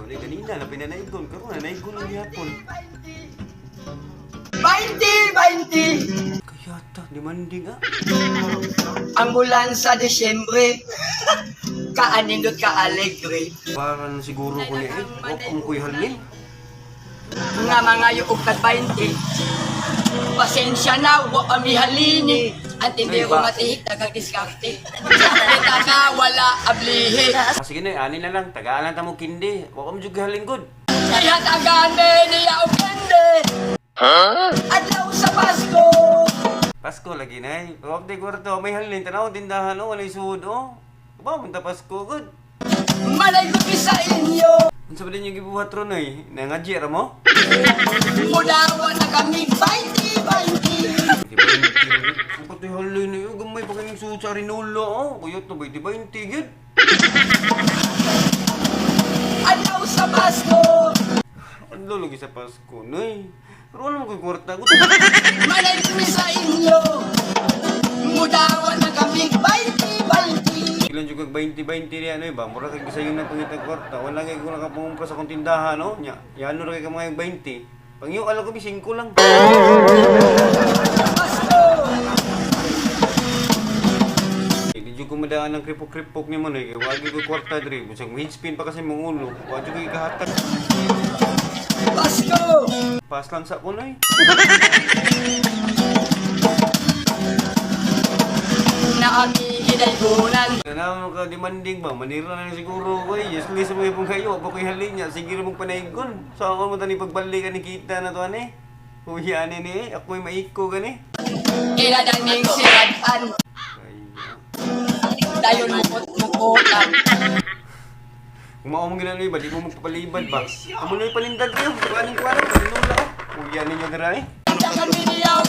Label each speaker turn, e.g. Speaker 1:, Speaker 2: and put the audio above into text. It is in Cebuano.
Speaker 1: Naigon eh ganina na pinanaigon karon na naigon ang gihapon.
Speaker 2: 20, 20.
Speaker 1: Kaya ta demanding ah.
Speaker 2: Ang bulan sa Disyembre. Kaanindot ka alegre.
Speaker 1: Para na siguro ko ni eh. Wa kong kuy halin.
Speaker 2: Nga mga yuog kag 20. Pasensya na, wa kami halini. Ang tindero
Speaker 1: Ay, ba?
Speaker 2: nga tihik, dagang diskarte. Kita ka, wala ablihi.
Speaker 1: Ah, sige na, ani na lang. Tagaan lang ta mo kindi. Wa ka mo jud halin gud.
Speaker 2: Ihatagan niya og kende. Adlaw sa Pasko.
Speaker 1: Pasko lagi nay. Wa ko kwarto, may halin tanaw tindahan oh, walay suod oh. Ba man ta Pasko gud.
Speaker 2: Malay ko sa inyo.
Speaker 1: Unsa ba din yung gibuhat ron oy? Nangadji ra mo?
Speaker 2: Mudawa na kami 20, 20.
Speaker 1: Di ba yung pati halin na yun, gamay pa kanyang suod sa Arinola oh. Kuyot na ba, di ba yung tigid?
Speaker 2: Adlaw sa Pasko.
Speaker 1: Ano lagi sa Pasko, nay? Pero wala mo ko'y kwarta. Gusto
Speaker 2: Malay ko sa inyo. Mudawa na kami 20, 20.
Speaker 1: Ilan juga 20-20 niya, ano ba? Mura kay gisayon ng pangitag kwarta. Wala kay ko nakapangumpra sa akong tindahan, no? Nya, yan ra kay ka mga 20. Pangyo alam ko 5 lang.
Speaker 2: Pasko.
Speaker 1: Hindi jud ko madaan ng kripok-kripok ni mo nay. Kay wagi ko kwarta diri. Busag spin pa kasi mong ulo. Wa jud ko ikahatag.
Speaker 2: Pasko.
Speaker 1: Pas lang sa ko nay.
Speaker 2: Na ami hidaygunan.
Speaker 1: Nanaw ka demanding ba? Manira na lang siguro ko eh. Useless mo yung kayo. Wa pa ko'y halin niya. Sige ra mong panaygon. So ako mo tani pagbalik ani kita na to ani. Uy, ani ni eh. Ako'y maiko gani.
Speaker 2: Kiladaning sirad-an.
Speaker 1: Ay,
Speaker 2: Dayon mukot-mukotan.
Speaker 1: Kung mao mong ginanoy ba, di mo magpapalibad ba? Amo na palindag kayo. Kuaning kuaning, palinula ko. Uy, ani nyo dira eh.
Speaker 2: Kami niya